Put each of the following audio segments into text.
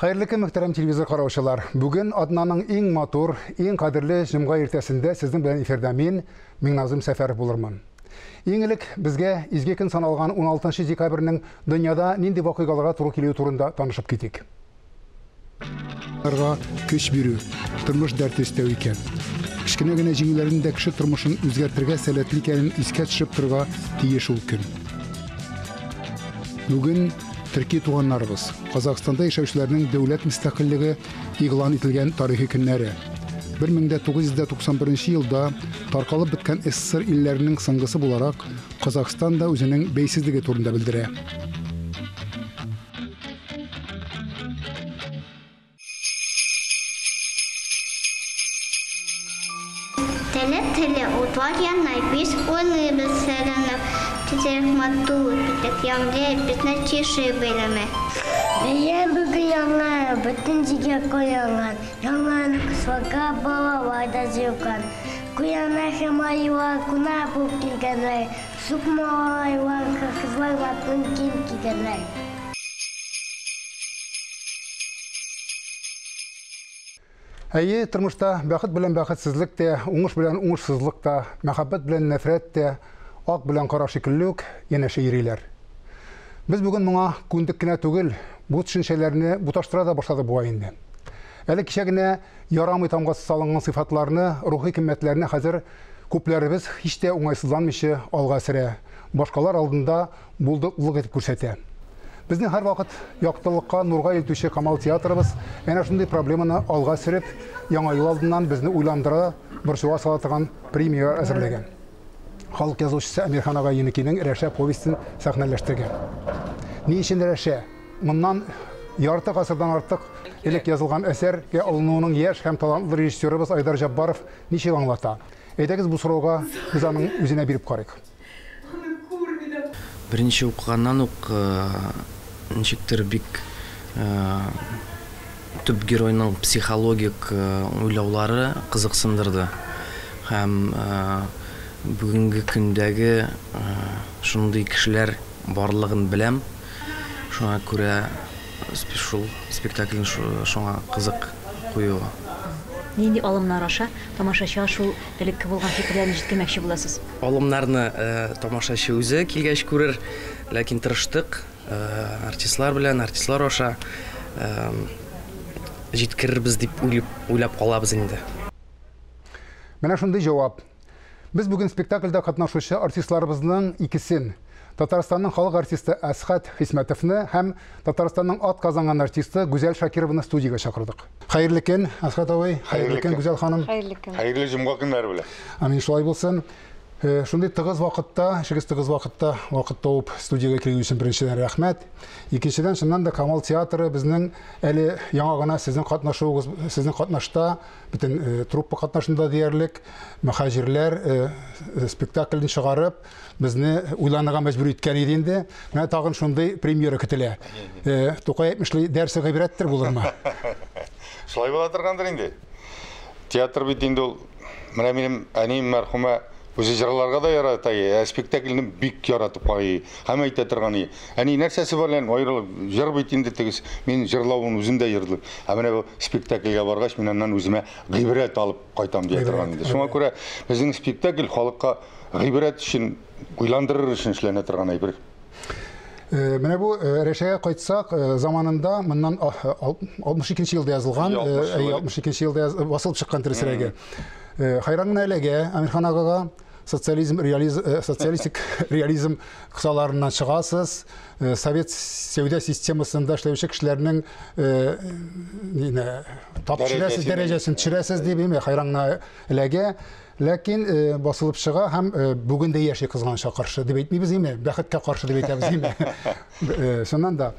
Хәерле көн, мөхтәрәм телевизор караучылар. Бүген атнаның иң матур, иң кадерле җомга иртәсендә сезнең белән эфирда мин, Миңназым Сәфәров булырмын. Иң элек безгә изге көн саналган 16 декабрьнең дөньяда нинди вакыйгаларга туры килүе турында танышып китик. Көч бирү, тормыш дәрте өстәү икән. Кечкенә генә җиңүләрнең дә кеше тормышын үзгәртергә сәләтле икәнен искә төшереп торырга тиеш ул көн. Бүген төрки туганнарыбыз, Казахстанда яшәүчеләрнең дәүләт мөстәкыйльлеге игълан ителгән тарихи көннәре. 1991 елда таркалып беткән СССР илләренең соңгысы буларак, Казахстан да үзенең бәйсезлеге турында белдерә. Теле-теле утлар яна, без уйлыйбыз сагынып. Тизрәк матур, битек ямьле, безне чиши бәйләмә. Бәйрәм бүген яңа, бөтен җиргә куелган. Яңа кышларга балалар да җыелган. Куяннар һәм аюлар кунак булып килгәннәр. Сукмалайлар, кызлар матур кием кигәннәр. Әйе, тормышта бәхет белән бәхетсезлек тә, уңыш белән уңышсызлык та, мәхәббәт белән нәфрәт тә, ак белән кара шикелле үк янәшә йөриләр. Без бүген моңа күндек кенә түгел, бу төшенчәләрне буташтыра да башладык бугай инде. Әле кичә генә ярамый тамгасы салынган сыйфатларны, рухи кыйммәтләрне хәзер күпләребез һич тә уңайсызланмыйча алга сөрә, башкалар алдында булдыклылык итеп күрсәтә. Безне һәрвакыт яктылыкка, нурга илтүче Камал театрыбыз әнә шундый проблеманы алга сөреп, яңа ел алдыннан безне уйландыра, борчуга сала торган премьера әзерләгән. Халык язучысы Әмирхан ага Еникинең Рәшә повестен сәхнәләштергән. Ни өчен Рәшә? Моннан ярты гасырдан артык элек язылган әсәргә алынуының яшь һәм талантлы режиссерыбыз Айдар Җаббаров ничек аңлата? Әйдәгез бу сорауга без аның үзенә биреп карыйк. Беренче укыганнан ук ничектер бик төп геройның психологик уйлаулары кызыксындырды. Һәм бүгенге көндәге шундый кешеләр барлыгын беләм. Шуңа күрә шул спектакльнең шуңа кызык куюы. Нинди алымнар аша тамашачыга шул элекке булган фикерләрне җиткермәкче буласыз? Алымнарны тамашачы үзе килгәч күрер, ләкин тырыштык артистлар белән, артистлар аша җиткерербез дип уйлап калабыз инде. Менә шундый җавап. Без бүген спектакльдә катнашучы артистларыбызның икесен, Татарстанның халык артисты Әсхәт Хисмәтовны һәм Татарстанның ат казанган артисты Гүзәл Шакированы студиягә чакырдык. Хәерле көн, Әсхәт абый, хәерле көн, Гүзәл ханым. Хәерле көн. Хәерле җомга көннәре белән. Амин, шулай булсын. Шундый тыгыз вакытта, эшегез тыгыз вакытта, вакыт табып студиягә килү өчен беренчедән рәхмәт. Икенчедән, чыннан да Камал театры безнең әле яңа гына сезнең катнашуыгыз, сезнең катнашта, бөтен труппа катнашында диярлек, мөхаҗирләр спектаклен чыгарып, безне уйланырга мәҗбүр иткән иде инде. Менә тагын шундый премьера көтелә. Тукай әйтмешли, дәрсе гыйбрәттер булырмы? Шулай була торгандыр инде. Театр бит инде ул, менә минем әнием мәрхүмә үзе җырларга да ярата, ә спектакльне бик яратып карый һәм әйтә торган иде. Әни нәрсәсе бар белән аерылып, җыр бит инде тегес, мин җырлавын үзем дә йөрдем. Ә менә бу спектакльгә баргач, мин аннан үземә гыйбрәт алып кайтам дия торган иде. Шуңа күрә безнең спектакль халыкка гыйбрәт өчен, уйландырыр өчен эшләнә торган әйбер. Менә бу Рәшәгә кайтсак, заманында моннан 62 елда язылган, 62 елда басылып чыккан дөресрәге. Хайран гына эләгә Әмирхан агага, социализм, реализм, социалистик реализм кысаларыннан чыгасыз, совет сәүдә системасында эшләүче кешеләрнең тап төшерәсез, дәрәҗәсен төшерәсез дип, хайран гына эләгә. Ләкин басылып чыга һәм бүген дә яши кызганычка каршы дип әйтмибез име, бәхеткә каршы дип әйтәбез име. Шуннан да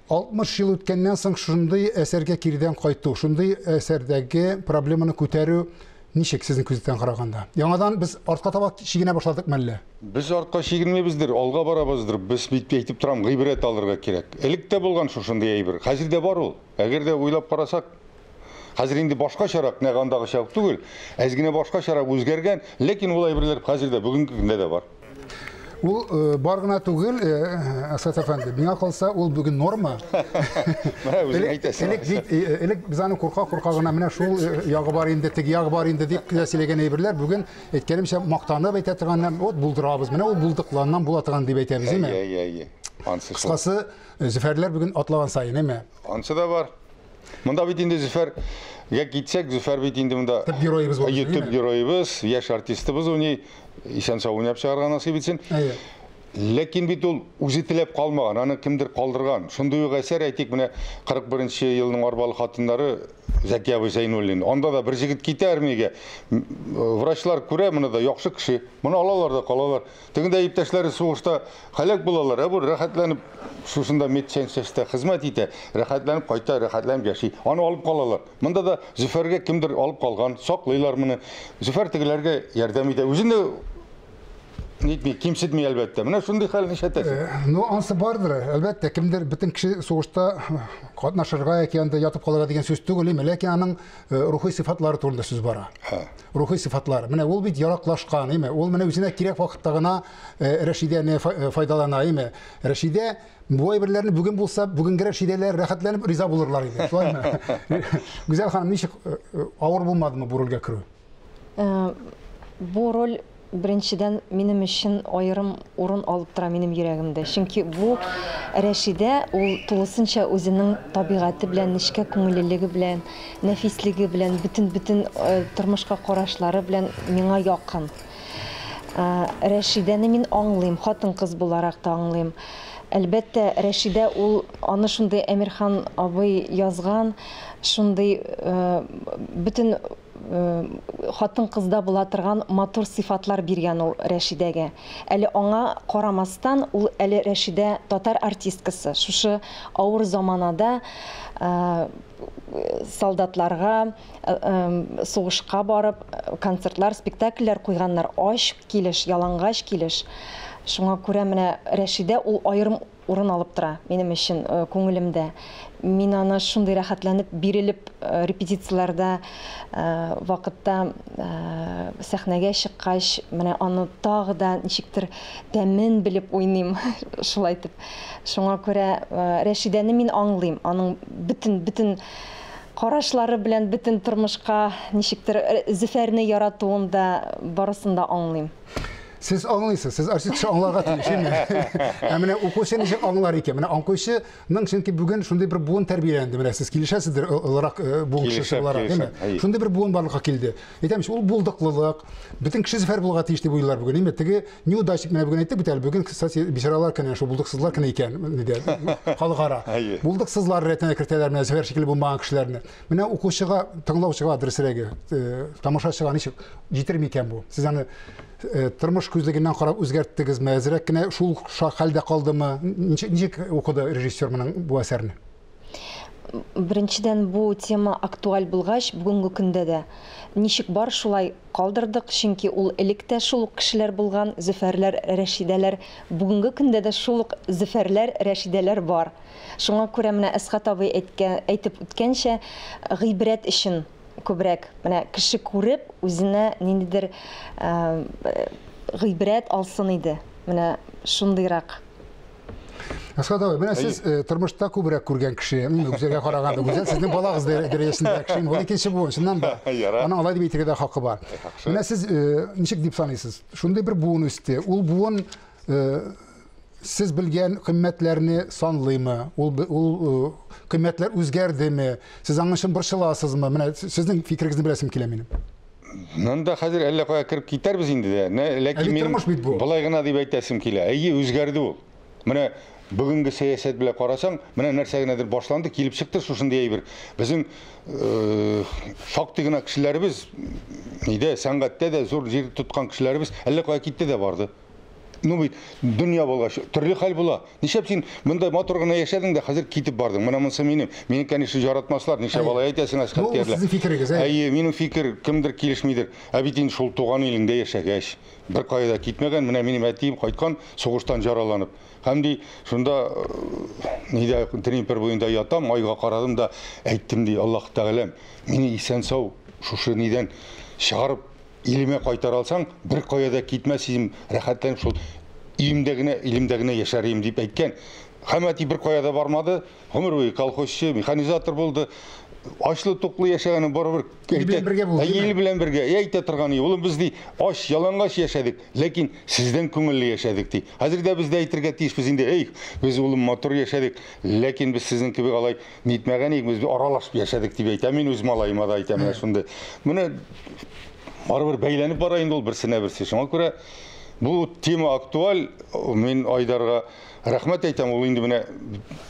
60 ел үткәннән соң шундый әсәргә киредән кайту, шундый әсәрдәге проблеманы күтәрү ничек сезнең күздән караганда? Яңадан без артка таба чигенә башладык мәллә? Без артка чигенмибездер, алга барабыздыр. Без бит әйтеп торам, гыйбрәт алырга кирәк. Элек тә булган шушындый әйбер, хәзер дә бар ул. Әгәр дә уйлап карасак, хәзер инде башкачарак, нәкъ андагыча ук түгел, әз генә башкачарак үзгәргән, ләкин ул әйберләр хәзер дә бүгенге көндә дә бар. Ул бар гына түгел, Әсхәт әфәнде, миңа калса, ул бүген норма. Менә үзең әйтәсең. Элек бит, элек без аны курка-курка гына менә шул ягы бар инде, теге ягы бар инде дип кенә сөйләгән әйберләр бүген әйткәнемчә мактанып әйтә торган, вот булдырабыз, менә ул булдыкланнан була торган дип әйтәбез, әйме? Әйе, әйе, әйе. Ансы шул. Кыскасы, Зөфәрләр бүген атлаган саен, әйме? Ансы да бар. Монда бит инде Зөфәргә китсәк, Зөфәр бит инде монда төп героебыз булды. Әйе, төп героебыз, яшь артистыбыз уйный, исән-сау уйнап чыгарга насыйп итсен. Әйе. Ләкин бит ул үзе теләп калмаган, аны кемдер калдырган. Шундый ук әсәр, әйтик, менә 41 елның арбалы хатыннары Зәки абый Зәйнуллин. Анда да бер җегет китә армиягә. Врачлар күрә моны да, яхшы кеше. Моны алалар да калалар. Тегендә иптәшләре сугышта һәлак булалар, ә бу рәхәтләнеп шушында медсанчастьта хезмәт итә, рәхәтләнеп кайта, рәхәтләнеп яши. Аны алып калалар. Монда да Зөфәргә кемдер алып калган, саклыйлар моны. Зөфәр тегеләргә ярдәм итә. Үзен дә нитми, кимсетми әлбәттә. Менә шундый хәл нишләтәсең? Ну, ансы бардыр, әлбәттә, кемдер бөтен кеше сугышта катнашырга яки анда ятып калырга дигән сүз түгел, име, ләкин аның рухи сыйфатлары турында сүз бара. Рухи сыйфатлары. Менә ул бит яраклашкан, име, ул менә үзенә кирәк вакытта гына Рәшидәне файдалана, име. Рәшидә бу әйберләрне бүген булса, бүгенге Рәшидәләр рәхәтләнеп риза булырлар иде. Шулаймы? Гүзәл ханым, ничек авыр булмадымы бу рольгә керү? Бу роль беренчедән минем өчен аерым урын алып тора минем йөрәгемдә. Чөнки бу Рәшидә ул тулысынча үзенең табигате белән, нечкә күңеллелеге белән, нәфислеге белән, бөтен-бөтен тормышка карашлары белән миңа якын. Рәшидәне мин аңлыйм, хатын-кыз буларак та аңлыйм. Әлбәттә, Рәшидә ул аны шундый Әмирхан абый язган, шундый бөтен хатын-кызда була торган матур сыйфатлар биргән ул Рәшидәгә. Әле аңа карамастан, ул әле Рәшидә татар артисткасы. Шушы авыр заманада солдатларга, сугышка барып, концертлар, спектакльләр куйганнар, ач килеш, ялангач килеш. Шуңа күрә менә Рәшидә ул аерым урын алып тора минем өчен күңелемдә. Мин аны шундый рәхәтләнеп, бирелеп репетицияләрдә вакытта сәхнәгә чыккач, менә аны тагы да ничектер тәмен белеп уйныйм, шулай итеп. Шуңа күрә Рәшидәне мин аңлыйм, аның бөтен карашлары белән бөтен тормышка ничектер Зөфәрне яратуын да барысын да аңлыйм. Сез аңлыйсыз, сез артист кеше аңларга тиеш, әйеме? Ә менә укучы ничек аңлар икән? Менә укучының, чөнки бүген шундый бер буын тәрбияләнде. Менә сез килешәсездер, олырак буын кешесе буларак, әйеме? Шундый бер буын барлыкка килде. Әйтәм, ул булдыклылык, бөтен кеше Зөфәр булырга тиеш дип уйлыйлар бүген, әйеме? Теге неудачник менә бүген әйтте бит әле, бүген, кстати, бичаралар кенә, шул булдыксызлар кенә икән, диде, халыкара. Булдыксызлар рәтенә кертәләр менә Зөфәр шикелле булмаган кешеләрне. Менә укучыга, тыңлаучыга дөресрәге, тамашачыга ничек җитер микән бу? Сез аны тормыш күзлегеннән карап үзгәрттегезме? Әзрәк кенә шул хәлдә калдымы? Ничек укыды режиссер моның бу әсәрне? Беренчедән, бу тема актуаль булгач, бүгенге көндә дә ничек бар шулай калдырдык, чөнки ул элек тә шул ук кешеләр булган, Зөфәрләр, Рәшидәләр, бүгенге көндә дә шул ук Зөфәрләр, Рәшидәләр бар. Шуңа күрә менә Әсхәт абый әйтеп үткәнчә, гыйбрәт өчен күбрәк, менә кеше күреп, үзенә ниндидер гыйбрәт алсын иде. Менә шундыйрак. Әсхәт абый, менә сез тормышта күбрәк күргән кеше, Гүзәлгә караганда, Гүзәл сезнең балагыз дәрәҗәсендә кеше, ул икенче буын, чыннан да. Аның алай дип әйтергә дә хакы бар. Менә сез ничек дип саныйсыз? Шундый бер буын үсте. Ул буын сез белгән кыйммәтләрне санлыймы? Ул кыйммәтләр үзгәрдеме? Сез аның өчен борчыласызмы? Менә сезнең фикерегезне беләсем килә минем. Монда хәзер әллә кая кереп китәрбез инде дә. Ләкин минем болай гына дип әйтәсем килә. Әйе, үзгәрде ул. Менә бүгенге сәясәт белән карасаң, менә нәрсә генәдер башланды, килеп чыкты шушындый әйбер. Безнең шактый гына кешеләребез, нидә, сәнгатьтә дә зур җир тоткан кешеләребез әллә кая китте дә барды. Ну бит, дөнья булгач, төрле хәл була. Нишләп син монда матур гына яшәдең дә, хәзер китеп бардың. Менә монысы минем. Мине, конечно, яратмаслар. Нишләп алай әйтәсең, Әсхәт диярләр. Ну, сезнең фикерегез, әйе. Әйе, минем фикер, кемдер килешмидер. Ә бит инде шул туган илеңдә яшәгәч, бер кая да китмәгән. Менә минем әтием кайткан сугыштан жараланып. Һәм ди, шунда нидә Днепр буенда ятам, айга карадым да әйттем ди, Аллаһ Тәгаләм, мине исән-сау шушы нидән чыгарып илемә кайтара алсаң, бер кая да китмәс идем, рәхәтләнеп шул Өемдә генә, илемдә генә яшәр идем дип әйткән. Һәм әти бер кая да бармады. Гомер буе колхозчы, механизатор булды. Ачлы-туклы яшәгәне барыбер Ил белән бергә булды, Ил белән бергә. Әйтә торган, улым, без ди, ач, ялангач яшәдек, ләкин сездән күңелле яшәдек ди. Хәзер дә без дә әйтергә тиешбез инде, эй, без улым матур яшәдек, ләкин без сезнең кебек алай нитмәгән идек, без аралашып яшәдек дип әйтәм. Мин үз малаема да әйтәм менә шундый. Менә барыбер бәйләнеп бара инде ул берсенә берсе. Шуңа күрә бу тема актуаль. Мин Айдарга рәхмәт әйтәм. Ул инде менә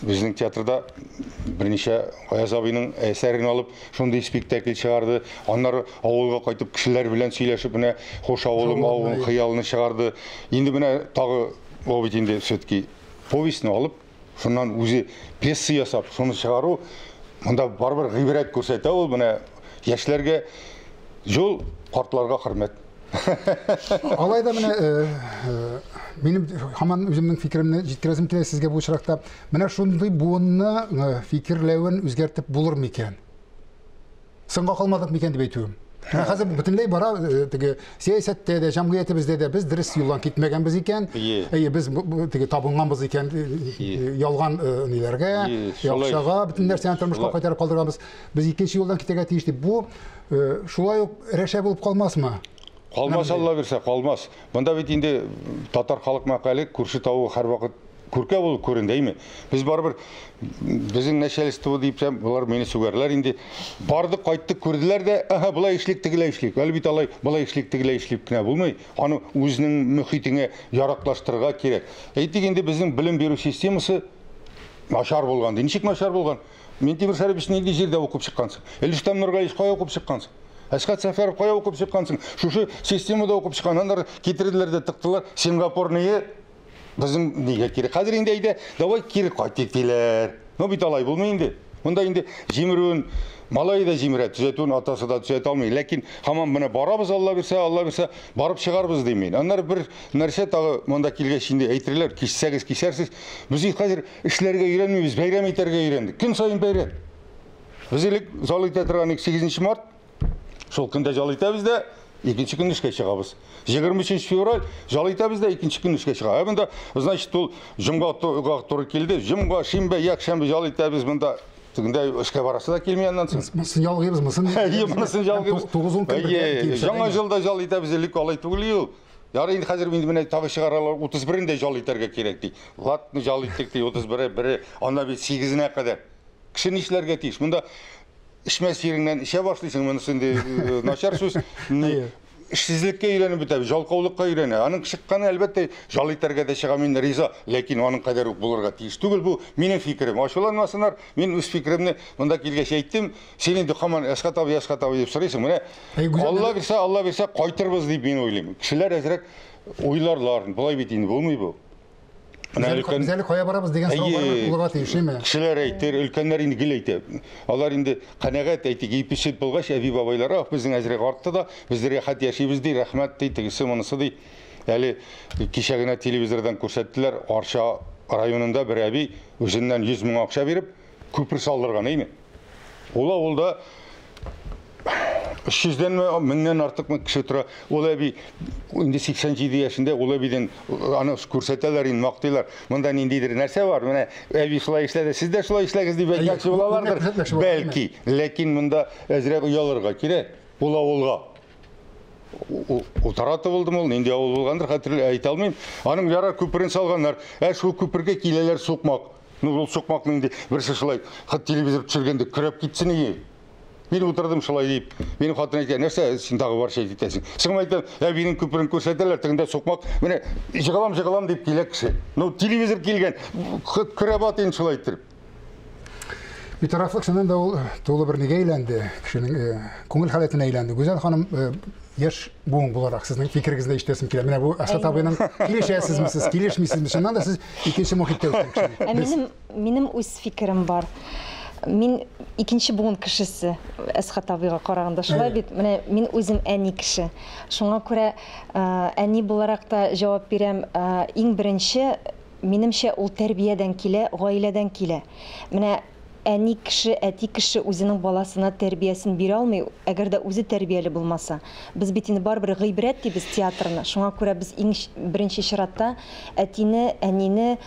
безнең театрда берничә Аяз абыйның әсәрен алып шундый спектакль чыгарды. Аннары авылга кайтып кешеләр белән сөйләшеп менә Хуш авылым, авылым хыялны чыгарды. Инде менә тагы ул бит инде все-таки повестьны алып, шуннан үзе пьеса ясап, шуны чыгару монда барыбер гыйбрәт күрсәтә ул менә яшьләргә юл, картларга хөрмәт. Алай да менә минем һаман үземнең фикеремне җиткерәсем килә сезгә бу очракта. Менә шундый буынны фикерләвен үзгәртеп булыр микән? Соңга калмадык микән дип әйтүем. Менә хәзер бөтенләй бара теге сәясәттә дә, җәмгыятебездә дә без дөрес юлдан китмәгәнбез икән. Әйе, без теге табынганбыз икән ялган ниләргә, акчага бөтен нәрсәне тормышка кайтарып калдырганбыз. Без икенче юлдан китәргә тиеш дип. Бу шулай ук рәшә булып калмасмы? Калмас, Алла бирсә, калмас. Монда бит инде татар халык мәкале күрше тавыгы һәрвакыт күркә булып күренде, әйме? Без барыбер безнең начальство дип, болар мине сүгәрләр инде. Бардык, кайттык, күрделәр дә, аһа, болай эшлик, тегеләй эшлик. Әле бит алай, болай эшлик, тегеләй эшлик кенә булмый. Аны үзенең мөхитеңә яраклаштырырга кирәк. Әйтик инде, безнең белем бирү системасы начар булган. Ничек начар булган? Минтимер Шәрипович нинди җирдә укып чыккансың? Рөстәм Нургалиевич кая укып чыккансың? Әсхәт Сәфәров кая укып чыккансың? Шушы системада укып чыккан. Аннары китерделәр дә тыктылар. Сингапурные безнең нигә кирәк? Хәзер инде әйдә, давай кире кайтыйк диләр. Но бит алай булмый инде. Монда инде җимерүен малай да җимерә, төзәтүен атасы да төзәтә алмый. Ләкин һаман менә барабыз, Алла бирсә, Алла бирсә, барып чыгарбыз дим мин. Аннары бер нәрсә тагы монда килгәч инде әйтерләр, киссәгез кисәрсез. Без бит хәзер эшләргә өйрәнмибез, бәйрәм итәргә өйрәндек. Көн саен бәйрәм. Без элек зал итә торган идек 8 март. Шул көндә ял итәбез дә, икенче көн эшкә чыгабыз. 23 февраль ял итәбез дә, икенче көн эшкә чыгабыз. Ә монда, значит, ул җомга туры килде. Җомга, шимбә, якшәмбе ял итәбез монда. Тегендә эшкә барасы да килми аннан соң. Монысын ялгыйбыз, монысын. Әйе, монысын ялгыйбыз. 9-10 көн бергә. Яңа елда ял итәбез, элек алай түгел ул. Ярый инде хәзер инде менә тагы чыгаралар, 31-ндә ял итәргә кирәк ди. Ладно, ял иттек ди, 31-е, бере, анда бит 8-енә кадәр. Кеше нишләргә тиеш? Монда эчмәс җиреңнән эчә башлыйсың, монысы инде начар сүз. Эшсезлеккә өйрәнеп бетә, ялкаулыкка өйрәнә. Аның чыкканы, әлбәттә, ял итәргә дә чыга, мин риза, ләкин аның кадәр үк булырга тиеш түгел. Бу минем фикерем. Ачуланмасыннар, мин үз фикеремне монда килгәч әйттем. Син инде һаман Әсхәт абый, Әсхәт абый дип сорыйсың. Менә Алла бирсә, Алла бирсә, кайтырбыз дип мин уйлыйм. Кешеләр әзрәк уйларлар. Болай бит инде булмый бу. Без әле кая барабыз дигән сорау барыбер булырга тиеш, әйме? Кешеләр әйтер, өлкәннәр инде гел әйтә. Алар инде канәгать, әйтик, ипи-сөт булгач, әби-бабайлар, ах, безнең әзрәк артты да, без рәхәт яшибез ди, рәхмәт ди, тегесе монысы ди. Әле кичә генә телевизордан күрсәттеләр, Арча районында бер әби үзеннән 100 мең акча биреп, күпер салдырган, әйме? Ул авылда 300-дәнме, меңнән артыкмы кеше тора. Ул әби инде 87 яшендә, ул әбидән аны күрсәтәләр инде, мактыйлар. Монда ниндидер нәрсә бар, менә әби шулай эшләде, сез дә шулай эшләгез дип әйтмәкче булалардыр. Бәлки, ләкин монда әзрәк оялырга кирәк. Ул авылга. Утараты булдымы ул, нинди авыл булгандыр, хәтер әйтә алмыйм. Аның ярар күперен салганнар. Ә шул күпергә киләләр сукмак. Ну, ул сукмакның инде берсе шулай, хат телевизор төшергәндә көрәп китсен иде. Мин утырдым шулай дип. Минем хатын әйтә, нәрсә син тагы барча әйтәсең? Соң әйтәм, әбинең күперен күрсәтәләр, тегендә сукмак, менә жыгылам, жыгылам дип килә кеше. Ну, телевизор килгән, көрәп ат инде шулай иттереп. Битарафлык чыннан да ул тулы бер нигә әйләнде, кешенең күңел халәтенә әйләнде. Гүзәл ханым, яшь буын буларак сезнең фикерегезне ишетәсем килә. Менә бу Әсхәт абыйның килешәсезме сез, килешмисезме? Чыннан да сез икенче мохиттә үскән кеше. Ә минем үз фикерем бар. Мин икенче буын кешесе Әсхәт абыйга караганда шулай бит. Менә мин үзем әни кеше. Шуңа күрә әни буларак та җавап бирәм. Иң беренче, минемчә, ул тәрбиядән килә, гаиләдән килә. Менә Әни кеше, әти кеше үзенең баласына тәрбиясен бирә алмый, әгәр дә үзе тәрбияле булмаса. Без бит инде барыбер гыйбрәт дибез театрны. Шуңа күрә без иң беренче чиратта әтине, әнине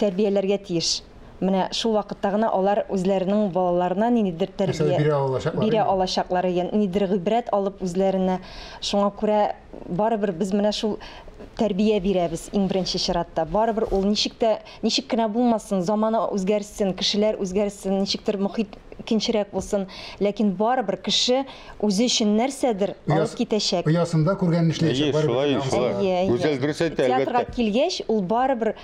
тәрбияләргә тиеш. Менә шул вакытта гына алар үзләренең балаларына ниндидер тәрбия бирә алачаклар, ниндидер гыйбрәт алып үзләренә. Шуңа күрә барыбер без менә шул тәрбия бирәбез иң беренче чиратта. Барыбер ул ничек тә, ничек кенә булмасын, замана үзгәрсен, кешеләр үзгәрсен, ничектер мохит икенчерәк булсын, ләкин барыбер кеше үзе өчен нәрсәдер алып китәчәк. Оясында күргәнен эшләячәк. Әйе, шулай, шулай. Гүзәл дөрес әйтә, әлбәттә. Театрга килгәч, ул барыбер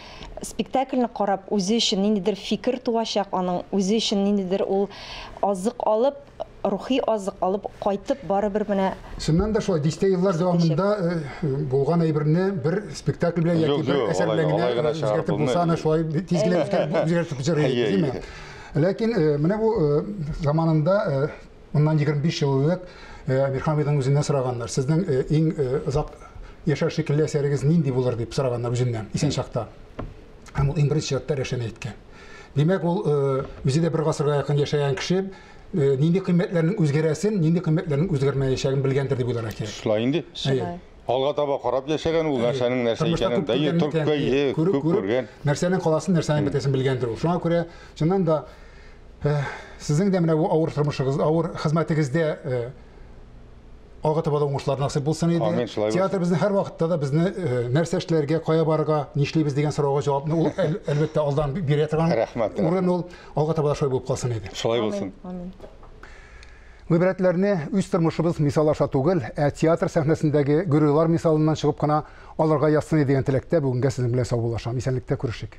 спектакльне карап, үзе өчен ниндидер фикер туачак аның, үзе өчен ниндидер ул азык алып, рухи азык алып кайтып, барыбер менә. Чыннан да шулай, дистә еллар дәвамында булган әйберне бер спектакль белән яки бер әсәр белән генә үзгәртеп булса, аны шулай тиз генә үзгәртеп җибәрергә димме? Ләкин менә бу заманында, моннан 25 ел элек, Әмирхан абыйның үзеннән сораганнар, сезнең иң озак яшәр шикелле әсәрегез нинди булыр дип сораганнар үзеннән, исән чакта. Һәм ул иң беренче чиратта Рәшәне әйткән. Димәк, ул үзе дә бер гасырга якын яшәгән кеше нинди кыйммәтләрнең үзгәрәсен, нинди кыйммәтләрнең үзгәрмәячәген белгәндер дип уйларга кирәк. Шулай инде. Шулай. Алга таба карап яшәгән ул нәрсәнең нәрсә икәнен дә күп күргән. Нәрсәнең каласын, нәрсәнең бетәсен белгәндер ул. Шуңа күрә, чыннан да, сезнең дә менә бу авыр тормышыгыз, авыр хезмәтегездә алга таба да уңышлар насыйп булсын иде. Амин, шулай булсын. Театр безне һәрвакытта да безне нәрсә эшләргә, кая барырга, нишлибез дигән сорауга җавапны ул әлбәттә алдан бирә торган Рәхмәт. урын ул. Алга таба да шулай булып калсын иде. Шулай булсын. Амин. Гыйбрәтләрне үз тормышыбыз мисал аша түгел, ә театр сәхнәсендәге геройлар мисалыннан чыгып кына алырга язсын иде дигән теләктә бүгенгә сезнең белән саубуллашам. Исәнлектә күрешик.